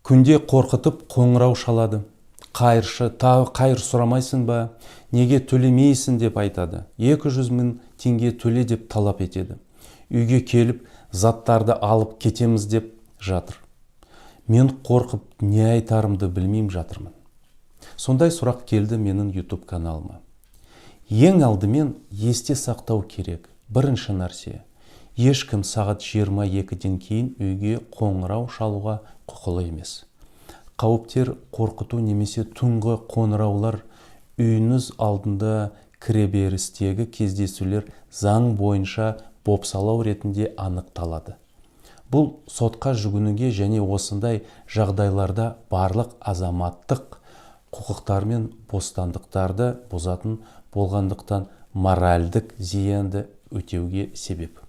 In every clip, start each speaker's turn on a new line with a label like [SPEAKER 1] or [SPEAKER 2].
[SPEAKER 1] Күнде қорқытып қоңырау шалады. Қайыршы, қайыр сұрамайсың ба, неге төлемейсің деп айтады. 200 мың теңге төле деп талап етеді. Үйге келіп, заттарды алып кетеміз деп жатыр. Мен қорқып, не айтарымды білмеймін жатырмын. Сондай сұрақ келді менің YouTube каналыма. Ең алдымен есте сақтау керек. Бірінші нәрсе: ешкім сағат 22-ден кейін үйге қоңырау шалуға құқылы емес. Қауіптер, қорқыту немесе түнгі қоңыраулар, үйіңіз алдында, кіреберістегі кездесулер заң бойынша бопсалау ретінде анықталады. Бұл сотқа жүгінуге және осындай жағдайларда барлық азаматтық құқықтар мен бостандықтарды бұзатын болғандықтан, моральдік зиянды өтеуге себеп.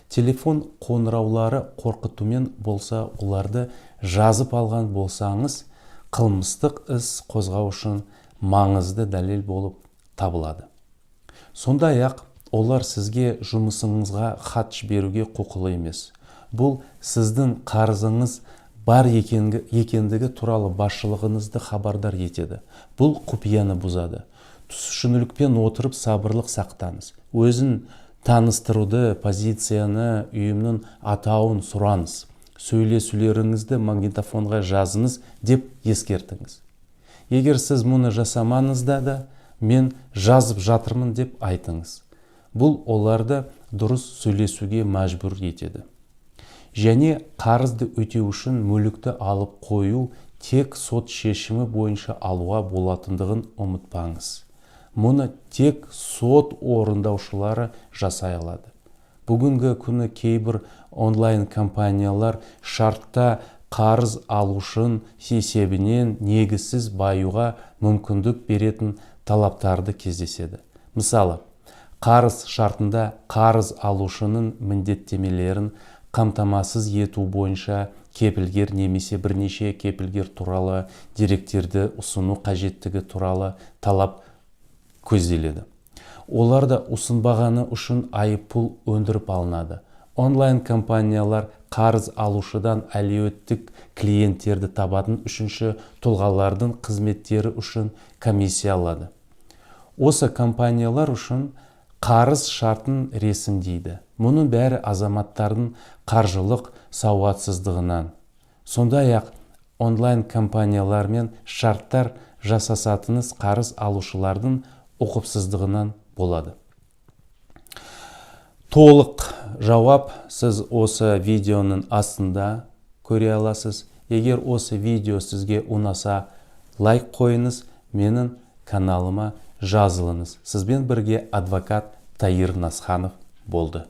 [SPEAKER 1] Телефон қоңыраулары қорқытумен болса, оларды жазып алған болсаңыз, қылмыстық іс қозғау үшін маңызды дәлел болып табылады. Сондай ақ олар сізге жұмысыңызға хат жіберуге құқылы емес. Бұл сіздің қарызыңыз бар екендігі туралы басшылығыңызды хабардар етеді. Бұл құпияны бұзады. Түсіністікпен отырып, сабырлық сақтаңыз. Өзін таныстыруды, позицияны, ұйымның атауын сұраңыз. Сөйлесулеріңізді магнитофонға жазыңыз деп ескертіңіз. Егер сіз мұны жасамаңыз да, мен жазып жатырмын деп айтыңыз. Бұл оларды дұрыс сөйлесуге мәжбүр етеді. Және қарызды өтеу үшін мүлікті алып қою тек сот шешімі бойынша алуға болатындығын ұмытпаңыз. Мұны тек сот орындаушылары жасай алады. Бүгінгі күні кейбір онлайн компаниялар шартта қарыз алушының есебінен негізсіз баюға мүмкіндік беретін талаптарды кездеседі. Мысалы, қарыз шартында қарыз алушының міндеттемелерін қамтамасыз ету бойынша кепілгер немесе бірнеше кепілгер туралы деректерді ұсыну қажеттігі туралы талап көзделеді. Оларды ұсынбағаны үшін айыппұл өндіріп алынады. Онлайн компаниялар қарыз алушыдан әлеуеттік клиенттерді табатын үшінші тұлғалардың қызметтері үшін комиссия алады. Осы компаниялар үшін қарыз шартын ресімдейді. Мұның бәрі азаматтардың қаржылық сауатсыздығынан. Сондай ақ онлайн компаниялармен шарттар жасасатыныз қарыз алушылардың ұқыпсыздығынан болады. Толық жауап сіз осы видеоның астында көре аласыз. Егер осы видео сізге ұнаса, лайк қойыңыз, менің каналыма жазылыңыз. Сізбен бірге адвокат Таир Насханов болды.